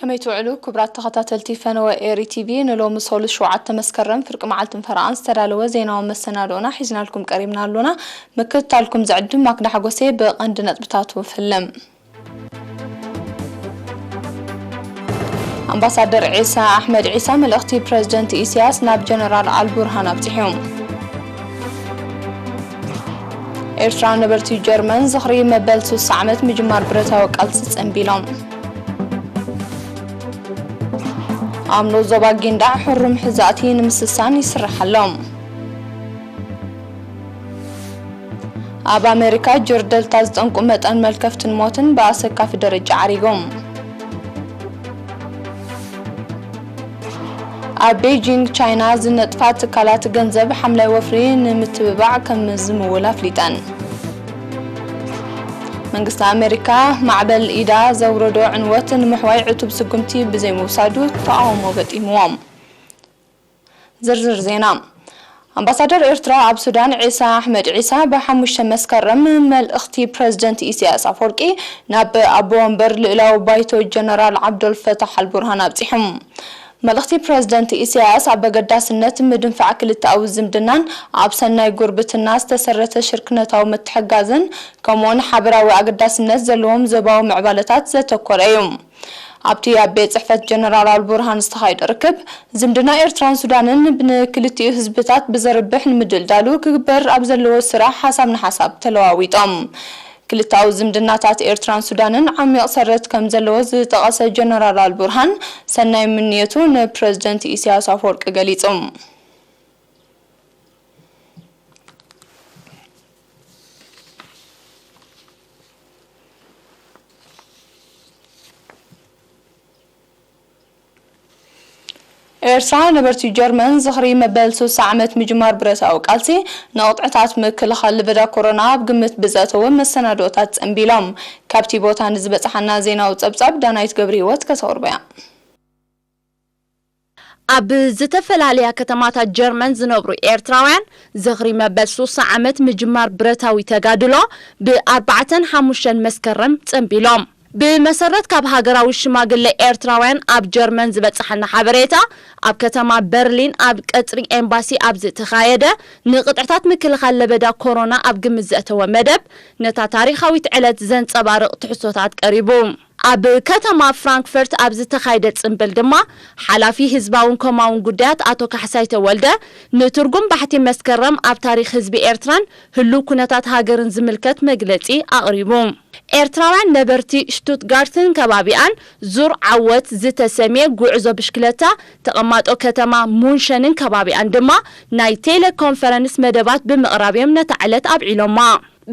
ከመይ ትውዕሉ ክቡራት ተኸታተልቲ ፈነወ ኤሪ ቲቪ? ንሎሚ ሰሉስ ሸውዓተ መስከረም ፍርቂ መዓልትን ፈረቓን ዝተዳለወ ዜናዊ መሰናድኦና ሒዝናልኩም ቀሪብና ኣሎና። ምክትታልኩም ዝዕድም ማክዳ ሓጎሴ። ብቐንዲ ነጥብታቱ ፍልም። ኣምባሳደር ዒሳ ኣሕመድ ዒሳ መልእኽቲ ፕረዚደንት ኢሳያስ ናብ ጀነራል ኣልቡርሃን ኣብጺሑ። ኤርትራ ነበርቲ ጀርመን ዝኽሪ መበል ስሳ ዓመት ምጅማር ብረታዊ ቃልሲ ጸንቢሎም። ኣብ ንኡስ ዞባ ጊንዳዕ ሕሩም ሕዛእቲ ንምስሳን ይስራሕ ኣሎ። ኣብ ኣሜሪካ ጅር ደልታ ዝጠንቁ መጠን መልከፍትን ሞትን ብኣሰካፊ ደረጃ ዓሪጎም። ኣብ ቤጂንግ ቻይና ዝነጥፋ ትካላት ገንዘብ ሓምላይ ወፍሪ ንምትብባዕ ከም ዝምውል ኣፍሊጠን። መንግስቲ ኣሜሪካ ማዕበል ኢዳ ዘውረዶ ዕንወት ንምሕዋይ ዕቱብ ስጉምቲ ብዘይምውሳዱ ተቓውሞ ገጢምዎም። ዝርዝር ዜና። ኣምባሳደር ኤርትራ ኣብ ሱዳን ዒሳ ኣሕመድ ዒሳ ብሓሙሽተ መስከረም መልእኽቲ ፕረዚደንት ኢሳያስ ኣፈወርቂ ናብ ኣቦ ወንበር ልኡላዊ ባይቶ ጀነራል ዓብዶል ፈታሕ ኣልቡርሃን ኣብጺሖም። መልእኽቲ ፕረዚደንት ኢሳያስ ኣብ ኣገዳስነት ምድንፋዕ ክልተኣዊ ዝምድናን ኣብ ሰናይ ጉርብትና ዝተሰረተ ሽርክነታዊ ምትሕጋዝን ከምኡውን ሓበራዊ ኣገዳስነት ዘለዎም ዞባዊ ምዕባለታት ዘተኮረ እዩ። ኣብቲ ኣብ ቤት ጽሕፈት ጀነራል ኣልቡርሃን ዝተኻየደ ርክብ፣ ዝምድና ኤርትራን ሱዳንን ንክልቲኡ ህዝብታት ብዘርብሕ ንምድልዳሉ ክግበር ኣብ ዘለዎ ስራሕ ሓሳብ ንሓሳብ ተለዋዊጦም። ክልተኣዊ ዝምድናታት ኤርትራን ሱዳንን ዓሚቕ ሰረት ከም ዘለዎ ዝጠቐሰ ጀነራል ኣልቡርሃን፣ ሰናይ ምንየቱ ንፕረዚደንት ኢሳያስ ኣፈወርቂ ገሊጹ። ኤርትራ ነበርቲ ጀርመን ዝኽሪ መበል ስሳ ዓመት ምጅማር ብረታዊ ቃልሲ ንቕጥዕታት ምክልኻል ለበዳ ኮሮና ኣብ ግምት ብዘእተወ መሰናድኦታት ጸንቢሎም። ካብቲ ቦታ ንዝበጽሓና ዜናዊ ጸብጻብ ዳናይት ገብረ ህይወት ከተቕርቦ እያ። ኣብ ዝተፈላለያ ከተማታት ጀርመን ዝነብሩ ኤርትራውያን ዝኽሪ መበል ስሳ ዓመት ምጅማር ብረታዊ ተጋድሎ ብኣርባዕተን ሓሙሽተን መስከረም ጸንቢሎም። ብመሰረት ካብ ሃገራዊ ሽማግለ ኤርትራውያን ኣብ ጀርመን ዝበጽሓና ሓበሬታ፣ ኣብ ከተማ በርሊን ኣብ ቀጽሪ ኤምባሲ ኣብ ዝተኻየደ ንቕጥዕታት ምክልኻል ለበዳ ኮሮና ኣብ ግምት ዘእተወ መደብ፣ ነታ ታሪኻዊት ዕለት ዘንጸባርቕ ትሕዝቶታት ቀሪቡ። ኣብ ከተማ ፍራንክፈርት ኣብ ዝተኻየደ ጽምብል ድማ፣ ሓላፊ ህዝባውን ኮማውን ጉዳያት ኣቶ ካሕሳይ ተወልደ፣ ንትርጉም ባሕቲ መስከረም ኣብ ታሪኽ ህዝቢ ኤርትራን ህሉው ኩነታት ሃገርን ዝምልከት መግለጺ ኣቕሪቡ። ኤርትራውያን ነበርቲ ሽቱትጋርትን ከባቢኣን፣ ዙር ዓወት ዝተሰምየ ጉዕዞ ብሽክለታ፣ ተቐማጦ ከተማ ሙንሸንን ከባቢኣን ድማ ናይ ቴሌኮንፈረንስ መደባት ብምቕራብ እዮም ነታ ዕለት ኣብዒሎማ።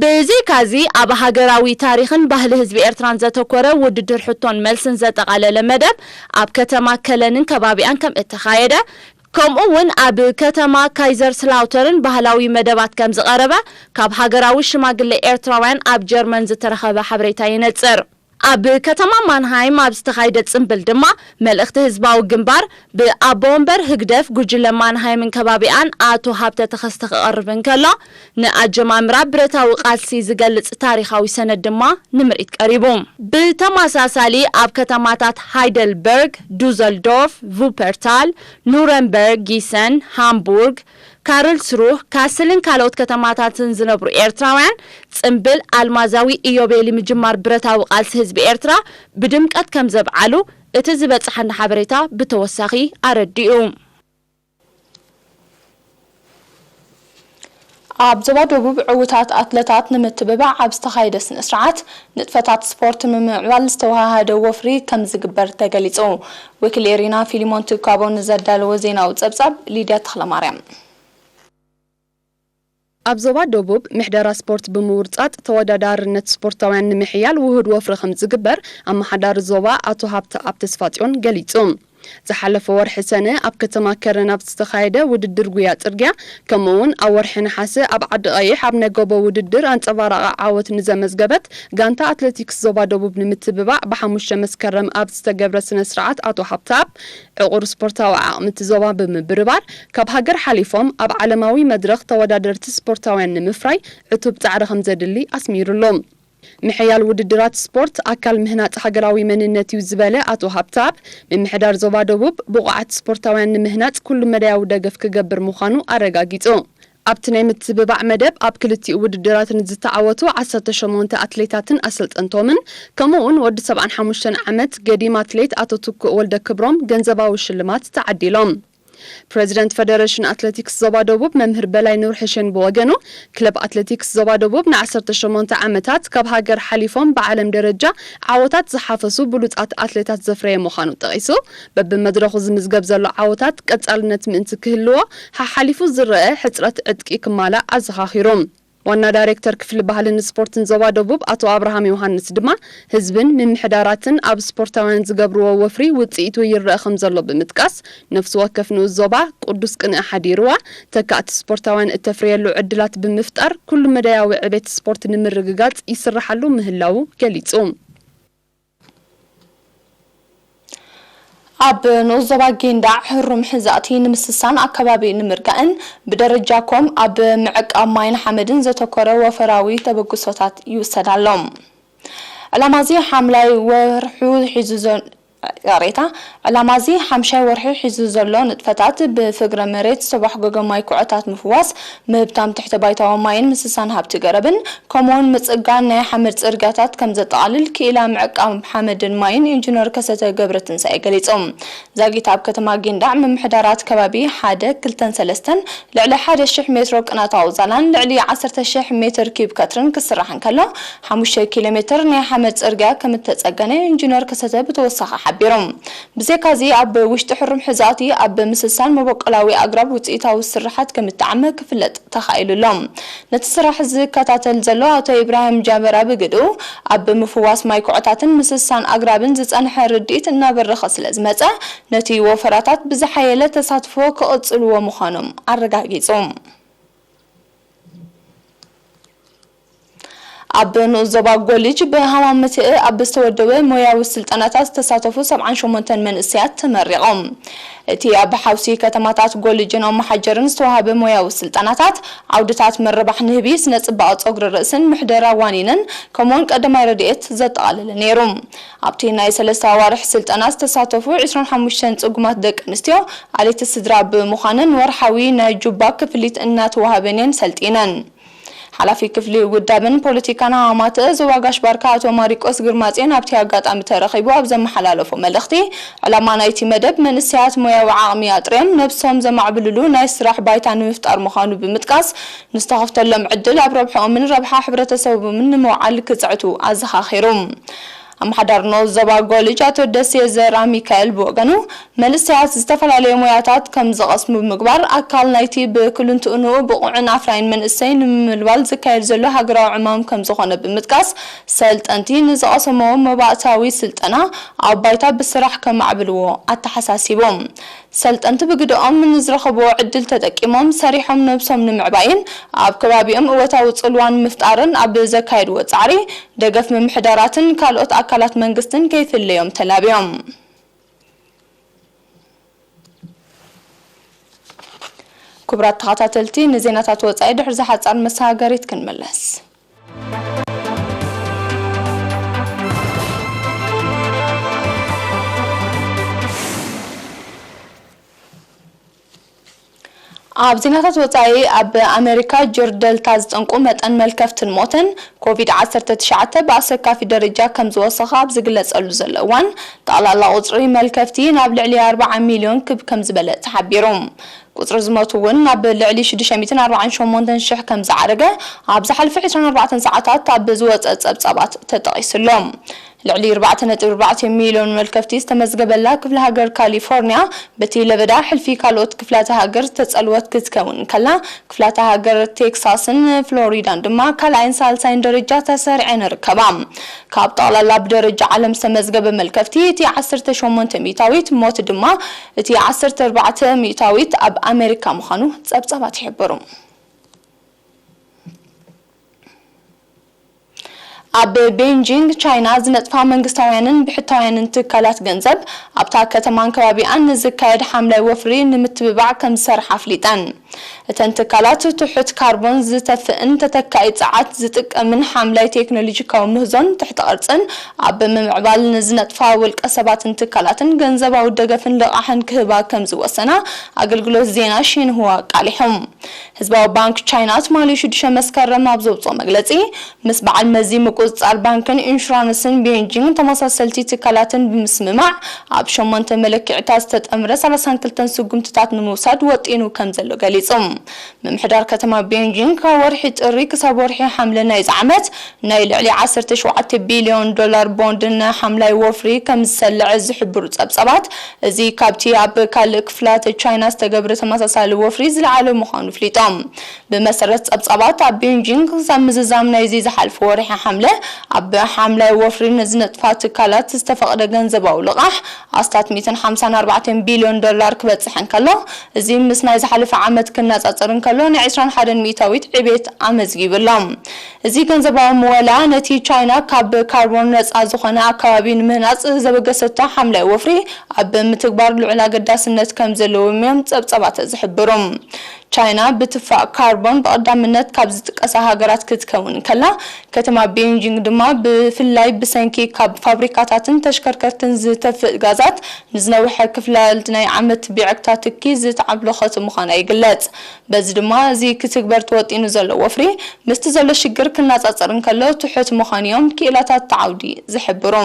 ብዘይካዚ፣ ኣብ ሃገራዊ ታሪኽን ባህሊ ህዝቢ ኤርትራን ዘተኮረ ውድድር ሕቶን መልስን ዘጠቓለለ መደብ ኣብ ከተማ ከለንን ከባቢኣን ከም እተኻየደ፣ ከምኡ እውን ኣብ ከተማ ካይዘርስላውተርን ባህላዊ መደባት ከም ዝቐረበ ካብ ሃገራዊ ሽማግለ ኤርትራውያን ኣብ ጀርመን ዝተረኸበ ሓበሬታ የነጽር። ኣብ ከተማ ማንሃይም ኣብ ዝተኻየደ ጽምብል ድማ፣ መልእኽቲ ህዝባዊ ግንባር ብኣቦ ወንበር ህግደፍ ጉጅለ ማንሃይምን ከባቢኣን ኣቶ ሃብተ ተኸስተ ክቐርብ እንከሎ፣ ንኣጀማምራ ብረታዊ ቃልሲ ዝገልጽ ታሪኻዊ ሰነድ ድማ ንምርኢት ቀሪቡ። ብተመሳሳሊ፣ ኣብ ከተማታት ሃይደልበርግ፣ ዱዘልዶርፍ፣ ቩፐርታል፣ ኑረምበርግ፣ ጊሰን፣ ሃምቡርግ፣ ካርልስሩህ፣ ካስልን ካልኦት ከተማታትን ዝነብሩ ኤርትራውያን፣ ጽምብል ኣልማዛዊ ኢዮቤሊ ምጅማር ብረታዊ ቃልሲ ህዝቢ ኤርትራ ብድምቀት ከም ዘብዓሉ እቲ ዝበጽሓና ሓበሬታ ብተወሳኺ ኣረዲኡ። ኣብ ዞባ ደቡብ ዕዉታት ኣትለታት ንምትብባዕ ኣብ ዝተኻየደ ስነ ስርዓት፣ ንጥፈታት ስፖርት ንምምዕባል ዝተወሃሃደ ወፍሪ ከም ዝግበር ተገሊጹ። ወኪል ኤሪና ፊሊሞን ትካቦ ንዘዳለዎ ዜናዊ ጸብጻብ ሊድያ ተኽለማርያም። ኣብ ዞባ ደቡብ ምሕደራ ስፖርት ብምውርጻጽ ተወዳዳርነት ስፖርታውያን ንምሕያል ውሁድ ወፍሪ ከም ዝግበር ኣመሓዳሪ ዞባ ኣቶ ሃብተኣብ ተስፋጽዮን ገሊጹ። ዝሓለፈ ወርሒ ሰነ ኣብ ከተማ ከረን ኣብ ዝተኻየደ ውድድር ጉያ ጽርግያ፣ ከምኡ እውን ኣብ ወርሒ ነሓሰ ኣብ ዓዲ ቀይሕ ኣብ ናይ ጎቦ ውድድር ኣንጸባራቒ ዓወት ንዘመዝገበት ጋንታ ኣትሌቲክስ ዞባ ደቡብ ንምትብባዕ ብሓሙሽተ መስከረም ኣብ ዝተገብረ ስነ ስርዓት ኣቶ ሃብተኣብ፣ ዕቑር ስፖርታዊ ዓቕሚ እቲ ዞባ ብምብርባር፣ ካብ ሃገር ሓሊፎም ኣብ ዓለማዊ መድረኽ ተወዳደርቲ ስፖርታውያን ንምፍራይ ዕቱብ ጻዕሪ ከም ዘድሊ ኣስሚሩሉ። ምሕያል ውድድራት ስፖርት ኣካል ምህናጽ ሃገራዊ መንነት እዩ ዝበለ ኣቶ ሃብተኣብ፣ ምምሕዳር ዞባ ደቡብ ብቑዓት ስፖርታውያን ንምህናጽ ኩሉ መዳያዊ ደገፍ ክገብር ምዃኑ ኣረጋጊጹ። ኣብቲ ናይ ምትብባዕ መደብ ኣብ ክልቲኡ ውድድራት ንዝተዓወቱ ዓሰርተ ሸሞንተ ኣትሌታትን ኣሰልጠንቶምን፣ ከምኡ እውን ወዲ ሰብዓን ሓሙሽተን ዓመት ገዲም ኣትሌት ኣቶ ትኩእ ወልደ ክብሮም ገንዘባዊ ሽልማት ተዓዲሎም። ፕሬዚደንት ፈደረሽን ኣትሌቲክስ ዞባ ደቡብ መምህር በላይ ኑርሕሽን ብወገኑ፣ ክለብ ኣትሌቲክስ ዞባ ደቡብ ንዓሰርተ ሸሞንተ ዓመታት ካብ ሃገር ሓሊፎም ብዓለም ደረጃ ዓወታት ዝሓፈሱ ብሉጻት ኣትሌታት ዘፍረየ ምዃኑ ጠቒሱ፣ በብመድረኹ ዝምዝገብ ዘሎ ዓወታት ቀጻልነት ምእንቲ ክህልዎ፣ ሓሓሊፉ ዝረአ ሕጽረት ዕጥቂ ክማላእ ኣዘኻኺሩ። ዋና ዳይሬክተር ክፍሊ ባህልን ስፖርትን ዞባ ደቡብ ኣቶ ኣብርሃም ዮሃንስ ድማ፣ ህዝብን ምምሕዳራትን ኣብ ስፖርታውያን ዝገብርዎ ወፍሪ ውጽኢቱ ይረአ ከም ዘሎ ብምጥቃስ፣ ነፍሲ ወከፍ ንኡስ ዞባ ቅዱስ ቅንኢ ሓዲርዋ፣ ተካእቲ ስፖርታውያን እተፍርየሉ ዕድላት ብምፍጣር፣ ኩሉ መዳያዊ ዕቤት ስፖርት ንምርግጋጽ ይስርሓሉ ምህላዉ ገሊጹ። ኣብ ንኡስ ዞባ ጊንዳዕ ህሩም ሕዛእቲ ንምስሳን ኣከባቢ ንምርጋእን ብደረጃ ኮም ኣብ ምዕቃብ ማይን ሓመድን ዘተኮረ ወፈራዊ ተበግሶታት ይውሰድ ኣሎ። ዕላማ እዚ ሓምላይ ወርሑ ሒዙ ዘሎ ይቕሬታ፣ ዕላማ እዚ ሓምሻይ ወርሒ ሒዙ ዘሎ ንጥፈታት ብፍግረ መሬት ዝተባሕጎገ ማይ ኩዖታት ምፍዋስ፣ ምህብታም ትሕተ ባይታዊ ማይን ምስሳን ሃብቲ ገረብን፣ ከምኡውን ምጽጋን ናይ ሓመድ ጽርግያታት ከም ዘጠቓልል ክኢላ ምዕቃብ ሓመድን ማይን ኢንጂነር ከሰተ ገብረትንሳኤ ገሊጹ። ዛጊት ኣብ ከተማ ጊንዳዕ ምምሕዳራት ከባቢ ሓደ፣ ክልተን ሰለስተን ልዕሊ ሓደ ሽሕ ሜትሮ ቅናታዊ ዛላን ልዕሊ ዓሰርተ ሽሕ ሜትር ኪዩብ ከትርን ክስራሕ እንከሎ፣ ሓሙሽተ ኪሎ ሜትር ናይ ሓመድ ጽርግያ ከም እተጸገነ ኢንጂነር ከሰተ ብተወሳኺ ሓቢሩ። ብዘይካዚ ኣብ ውሽጢ ሕሩም ሕዛእቲ ኣብ ምስሳን መበቆላዊ ኣግራብ ውጽኢታዊ ስርሓት ከም እተዓመ ክፍለጥ ተኻኢሉ ኣሎ። ነቲ ስራሕ ዝከታተል ዘሎ ኣቶ ኢብራሂም ጃበራ ብግድኡ፣ ኣብ ምፍዋስ ማይ ኩዕታትን ምስሳን ኣግራብን ዝጸንሐ ርድኢት እናበረኸ ስለ ዝመጸ፣ ነቲ ወፈራታት ብዝሓየለ ተሳትፎ ክቕጽልዎ ምዃኖም ኣረጋጊጹ። ኣብ ንኡስ ዞባ ጎልጅ ብሃማመተአ ኣብ ዝተወደበ ሞያዊ ስልጠናታት ዝተሳተፉ ሰብዓን ሸሞንተን መንእሰያት ተመሪቖም። እቲ ኣብ ሓውሲ ከተማታት ጎልጅን ኦመሓጀርን ዝተዋህበ ሞያዊ ስልጠናታት፣ ዓውድታት ምርባሕ ንህቢ፣ ስነ ጽባቐ ጸጉሪ ርእስን ምሕደራ ዋኒንን፣ ከምኡውን ቀዳማይ ረድኤት ዘጠቓለለ ነይሩ። ኣብቲ ናይ ሰለስተ ኣዋርሕ ስልጠና ዝተሳተፉ ዕስራን ሓሙሽተን ጽጉማት ደቂ ኣንስትዮ ኣሌት ስድራ ብምዃነን፣ ወርሓዊ ናይ ጁባ ክፍሊት እናተዋህበን እየን ሰልጢነን። ሓላፊ ክፍሊ ውዳበን ፖለቲካን ሃማማተ ዞባ ጋሽ ባርካ ኣቶ ማሪቆስ ግርማጼን ኣብቲ ኣጋጣሚ ተረኺቡ ኣብ ዘመሓላለፎ መልእኽቲ፣ ዕላማ ናይቲ መደብ መንእሰያት ሞያዊ ዓቕሚ ኣጥርዮም ነብሶም ዘማዕብልሉ ናይ ስራሕ ባይታ ንምፍጣር ምዃኑ ብምጥቃስ፣ ንዝተኸፍተሎም ዕድል ኣብ ረብሕኦምን ረብሓ ሕብረተሰቦምን ንምውዓል ክጽዕቱ ኣዘኻኺሩ። ኣመሓዳሪ ንኡስ ዞባ ጎልጅ ኣቶ ደሴ ዘራ ሚካኤል ብወገኑ፣ መንእሰያት ዝተፈላለዩ ሞያታት ከም ዝቐስሙ ብምግባር፣ ኣካል ናይቲ ብክልንትኡ ብቑዕን ኣፍራይን መንእሰይ ንምምልባል ዝካየድ ዘሎ ሃገራዊ ዕማም ከም ዝኾነ ብምጥቃስ፣ ሰልጠንቲ ንዝቐሰምዎ መባእታዊ ስልጠና ኣብ ባይታ ብስራሕ ከማዕብልዎ ኣተሓሳሲቦም። ሰልጠንቲ ብግደኦም ንዝረኸብዎ ዕድል ተጠቂሞም ሰሪሖም ነብሶም ንምዕባይን ኣብ ከባቢኦም እወታዊ ጽልዋ ንምፍጣርን ኣብ ዘካየድዎ ጻዕሪ ደገፍ ምምሕዳራትን ካልኦት ኣካላት መንግስትን ከይፍለዮም ተላብዮም። ክቡራት ተኸታተልቲ፣ ንዜናታት ወጻኢ ድሕሪ ዝሓጻር መሰጋገሪት ክንምለስ። ኣብ ዜናታት ወጻኢ፣ ኣብ ኣሜሪካ ጅር ደልታ ዝጠንቁ መጠን መልከፍትን ሞትን ኮቪድ ዓሰርተ ትሽዓተ ብኣሰካፊ ደረጃ ከም ዝወሰኸ ኣብ ዝግለጸሉ ዘሎ እዋን፣ ጠቕላላ ቁጽሪ መልከፍቲ ናብ ልዕሊ ኣርብዓ ሚልዮን ክብ ከም ዝበለ ተሓቢሩ። ቁጽሪ ዝሞቱ እውን ናብ ልዕሊ ሽዱሽተ ሚእትን ኣርባዓን ሸሞንተን ሽሕ ከም ዝዓረገ ኣብ ዝሓለፈ ዕስራን ኣርባዕተን ሰዓታት ኣብ ዝወጸ ጸብጻባት ተጠቒሱ ኣሎ። ልዕሊ ኣርባዕተ ነጥቢ ኣርባዕተ ሚልዮን መልከፍቲ ዝተመዝገበላ ክፍለ ሃገር ካሊፎርኒያ፣ በቲ ለበዳ ሕልፊ ካልኦት ክፍላተ ሃገር ዝተጸልወት ክትከውን እንከላ፣ ክፍላተ ሃገር ቴክሳስን ፍሎሪዳን ድማ ካልኣይን ሳልሳይን ደረጃ ተሰሪዐን ይርከባ። ካብ ጠቕላላ ብደረጃ ዓለም ዝተመዝገበ መልከፍቲ፣ እቲ ዓሰርተ ሸሞንተ ሚእታዊት፣ ሞት ድማ እቲ ዓሰርተ ኣርባዕተ ሚእታዊት ኣብ ኣሜሪካ ምዃኑ ጸብጻባት ይሕብሩ። ኣብ ቤንጂንግ ቻይና ዝነጥፋ መንግስታውያንን ብሕታውያንን ትካላት ገንዘብ ኣብታ ከተማን ከባቢኣን ንዝካየድ ሓምላይ ወፍሪ ንምትብባዕ ከም ዝሰርሓ ኣፍሊጠን። እተን ትካላት ትሑት ካርቦን ዝተፍእን ተተካኢ ጸዓት ዝጥቀምን ሓምላይ ቴክኖሎጂካዊ ምህዞን ትሕተ ቅርጽን ኣብ ምምዕባል ንዝነጥፋ ውልቀ ሰባትን ትካላትን ገንዘባዊ ደገፍን ልቓሕን ክህባ ከም ዝወሰና ኣገልግሎት ዜና ሺንሁዋ ኣቃሊሑ። ህዝባዊ ባንክ ቻይና ትማሊ ሽዱሽተ መስከረም ኣብ ዘውፅኦ መግለፂ፣ ምስ በዓል መዚ ምቁፅፃር ባንክን ኢንሹራንስን ቤንጂንግ ተመሳሰልቲ ትካላትን ብምስምማዕ ኣብ ሸሞንተ መለክዕታት ዝተጠምረ ሰላሳን ክልተን ስጉምትታት ንምውሳድ ወጢኑ ከም ዘሎ ገሊፁ። ምምሕዳር ከተማ ቤንጂንግ ካብ ወርሒ ጥሪ ክሳብ ወርሒ ሓምለ ናይዚ ዓመት ናይ ልዕሊ ዓሰርተ ሸውዓተ ቢልዮን ዶላር ቦንድን ሓምላይ ወፍሪ ከም ዝሰልዕ ዝሕብሩ ጸብጸባት፣ እዚ ካብቲ ኣብ ካልእ ክፍላት ቻይና ዝተገብረ ተመሳሳሊ ወፍሪ ዝለዓለ ምዃኑ ኣፍሊጦም። ብመሰረት ጸብጻባት ኣብ ቤንጂንግ፣ ክሳብ ምዝዛም ናይዚ ዝሓለፈ ወርሒ ሓምለ፣ ኣብ ሓምላይ ወፍሪ ንዝነጥፋ ትካላት ዝተፈቕደ ገንዘባዊ ልቓሕ ኣስታት ሚእትን ሓምሳን ኣርባዕተን ቢልዮን ዶላር ክበጽሕ እንከሎ፣ እዚ ምስ ናይ ዝሓለፈ ዓመት ክነጻጸር እንከሎ፣ ናይ ዕስራን ሓደን ሚእታዊት ዕቤት ኣመዝጊቡ ኣሎ። እዚ ገንዘባዊ ምወላ ነቲ ቻይና ካብ ካርቦን ነጻ ዝኾነ ኣከባቢ ንምህናጽ ዘበገሰቶ ሓምላይ ወፍሪ ኣብ ምትግባር ልዑል ኣገዳስነት ከም ዘለዎም እዮም ጸብጸባት ዝሕብሩ። ቻይና ብትፋእ ካርቦን ብቐዳምነት ካብ ዝጥቀሳ ሃገራት ክትከውን እንከላ፣ ከተማ ቤንጂንግ ድማ ብፍላይ ብሰንኪ ካብ ፋብሪካታትን ተሽከርከርትን ዝተፍእ ጋዛት ንዝነውሐ ክፍላት ናይ ዓመት ብዕግታ ትኪ ዝተዓብለኸት ምዃና ይግለጽ። በዚ ድማ እዚ ክትግበር ተወጢኑ ዘሎ ወፍሪ ምስቲ ዘሎ ሽግር ክነጻጸር እንከሎ ትሑት ምዃኑ እዮም ክኢላታት እቲ ዓውዲ ዝሕብሩ።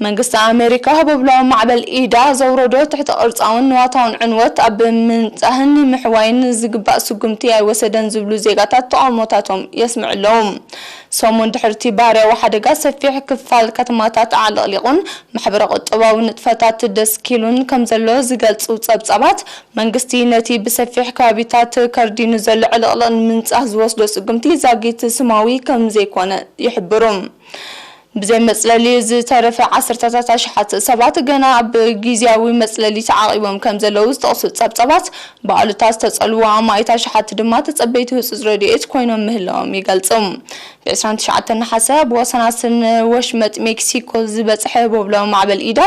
መንግስቲ ኣሜሪካ ህቦብላዊ ማዕበል ኢዳ ዘውረዶ ትሕተ ቅርጻውን ንዋታውን ዕንወት ኣብ ምንጻህን ንምሕዋይን ዝግባእ ስጉምቲ ኣይወሰደን ዝብሉ ዜጋታት ተቓውሞታቶም የስምዑ ኣለዉ። ሰሙን ድሕርቲ ባህርያዊ ሓደጋ ሰፊሕ ክፋል ከተማታት ኣዕለቕሊቑን ማሕበረ ቁጠባዊ ንጥፈታት ደስኪሉን ከም ዘሎ ዝገልጹ ጸብጻባት፣ መንግስቲ ነቲ ብሰፊሕ ከባቢታት ከርዲኑ ዘሎ ዕልቕልቕ ንምንጻህ ዝወስዶ ስጉምቲ ዛጊት ስማዊ ከም ዘይኮነ ይሕብሩ። ብዘይ መጽለሊ ዝተረፈ ዓሰርተታት ኣሽሓት ሰባት ገና ኣብ ግዝያዊ መጽለሊ ተዓቒቦም ከም ዘለዉ ዝጠቕሱ ጸብጻባት፣ ብኣሉታ ዝተጸልዉ ኣማኢት ኣሽሓት ድማ ተጸበይቲ ህጹጽ ረድኤት ኮይኖም ምህላዎም ይገልጹ። ብ ዕስራን ትሽዓተን ነሓሰ ኣብ ወሰናስን ወሽመጥ ሜክሲኮ ዝበጽሐ ቦብላዊ ማዕበል ኢዳ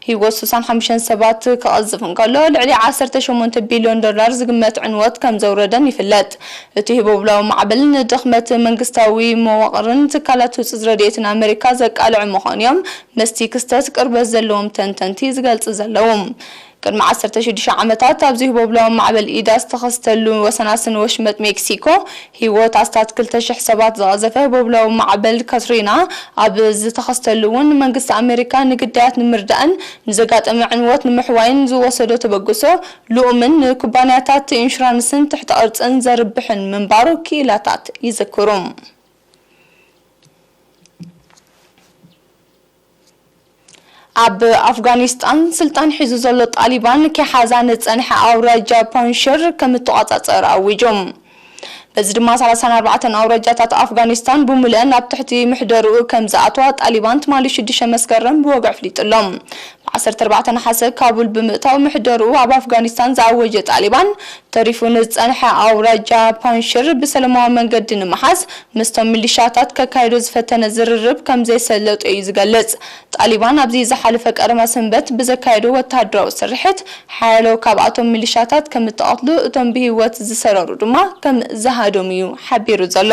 ህይወት ስሳን ሓሙሽተን ሰባት ክቐዝፍ እንከሎ፣ ልዕሊ ዓሰርተ ሸሞንተ ቢልዮን ዶላር ዝግመት ዕንወት ከም ዘውረደን ይፍለጥ። እቲ ህቦብላዊ ማዕበል ንድኽመት መንግስታዊ መዋቕርን ትካላት ህጹጽ ረድኤትን ኣመሪካ ዘቃልዑ ምዃኑ እዮም ምስቲ ክስተት ቅርበት ዘለዎም ተንተንቲ ዝገልጹ ዘለዉ። ቅድሚ ዓሰርተ ሽዱሽተ ዓመታት ኣብዚ ህቦብላዊ ማዕበል ኢዳ ዝተኸስተሉ ወሰናስን ወሽመጥ ሜክሲኮ ህይወት ኣስታት ክልተ ሽሕ ሰባት ዝቐዘፈ ህቦብላዊ ማዕበል ካትሪና ኣብ ዝተኸስተሉ እውን መንግስቲ ኣመሪካ ንግዳያት ንምርዳእን ንዘጋጠመ ዕንወት ንምሕዋይን ዝወሰዶ ተበግሶ ልኡምን ንኩባንያታት ኢንሹራንስን ትሕተ ቅርጽን ዘርብሕን ምንባሩ ክኢላታት ይዝክሩ። ኣብ ኣፍጋኒስታን ስልጣን ሒዙ ዘሎ ጣሊባን ክሓዛ ንጸንሐ ኣውራጃ ፓንሽር ከም እተቋጻጸረ ኣዊጁ። በዚ ድማ ሰላሳን ኣርባዕተን ኣውራጃታት ኣፍጋኒስታን ብምሉአን ኣብ ትሕቲ ምሕደርኡ ከም ዝኣትዋ ጣሊባን ትማሊ ሽዱሽተ መስከረም ብወግዒ ኣፍሊጡ ኣሎ። ብ ዓሰርተ ኣርባዕተ ነሓሰ ካቡል ብምእታው ምሕደርኡ ኣብ ኣፍጋኒስታን ዝኣወጀ ጣሊባን፣ ተሪፉ ንዝጸንሐ ኣውራጃ ፓንሽር ብሰላማዊ መንገዲ ንምሓዝ ምስቶም ሚሊሻታት ከካይዶ ዝፈተነ ዝርርብ ከም ዘይሰለጦ እዩ ዝገልጽ። ጣሊባን ኣብዚ ዝሓለፈ ቀዳማ ሰንበት ብዘካየዶ ወተሃደራዊ ስርሒት፣ ሓያሎ ካብኣቶም ሚሊሻታት ከም እተቐትሉ፣ እቶም ብህይወት ዝሰረሩ ድማ ከም ዝሃደሙ እዩ ሓቢሩ ዘሎ።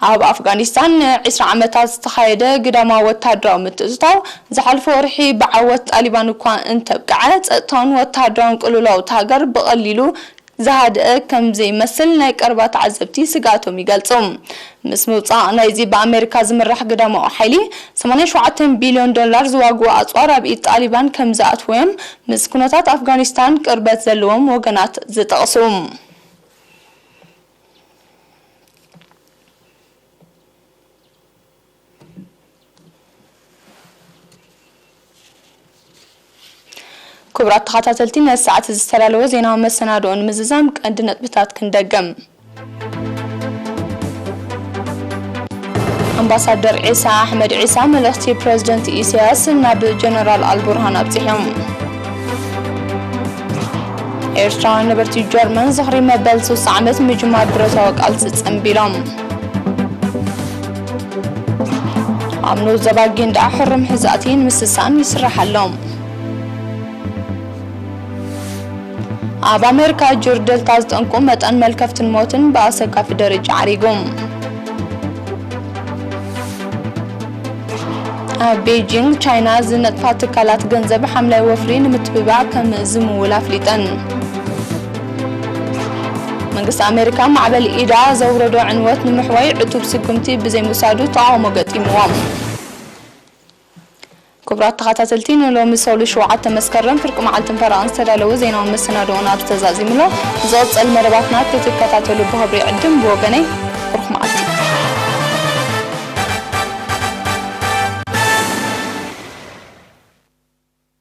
ኣብ ኣፍጋኒስታን ንዕስራ ዓመታት ዝተኻየደ ግዳማዊ ወተሃደራዊ ምትእትታው ዝሓለፈ ወርሒ ብዓወት ጣሊባን እኳ እንተብቅዐ፣ ጸጥታውን ወተሃደራውን ቅልውላው እታ ሃገር ብቐሊሉ ዝሃድአ ከም ዘይመስል ናይ ቀረባ ተዓዘብቲ ስግኣቶም ይገልጹ። ምስ ምውጻእ ናይዚ ብኣሜሪካ ዝምራሕ ግዳማዊ ሓይሊ፣ ሰማንያ ሸውዓተ ቢልዮን ዶላር ዝዋግኡ ኣጽዋር ኣብ ኢድ ጣሊባን ከም ዝኣትዉ እዮም ምስ ኩነታት ኣፍጋኒስታን ቅርበት ዘለዎም ወገናት ዝጠቕሱ። ክቡራት ተኸታተልቲ፣ ነዚ ሰዓት እዚ ዝተዳለወ ዜናዊ መሰናድኦ ንምዝዛም ቀንዲ ነጥብታት ክንደግም። ኣምባሳደር ዒሳ ኣሕመድ ዒሳ መልእኽቲ ፕረዚደንት ኢሳያስ ናብ ጀነራል ኣልቡርሃን ኣብጺሖም። ኤርትራውያን ነበርቲ ጀርመን ዝኽሪ መበል ስልሳ ዓመት ምጅማር ብረታዊ ቃልሲ ጸንቢሎም። ኣብ ንኡስ ዞባ ጊንዳዕ ሕሩም ሕዛእቲ ንምስሳን ይስራሕ ኣሎ። ኣብ ኣሜሪካ ጁር ደልታ ዝጠንቁ መጠን መልከፍትን ሞትን ብኣሰካፊ ደረጃ ዓሪጉ። ኣብ ቤጂንግ ቻይና ዝነጥፋ ትካላት ገንዘብ ሓምላይ ወፍሪ ንምትብባዕ ከም ዝምውል ኣፍሊጠን። መንግስቲ ኣሜሪካ ማዕበል ኢዳ ዘውረዶ ዕንወት ንምሕዋይ ዕቱብ ስጉምቲ ብዘይምውሳዱ ተቓውሞ ገጢምዎም። ክቡራት ተኸታተልቲ፣ ንሎሚ ሰሉስ ሸውዓተ መስከረም ፍርቂ መዓልትን ፈረቓን ዝተዳለወ ዜናዊ መሰናድኦና ኣብዚ ተዛዚሙ ኣሎ። ዝቕጽል መደባትና ክትከታተሉ ብኽብሪ ይዕድም። ብወገነይ ብሩኽ መዓልቲ።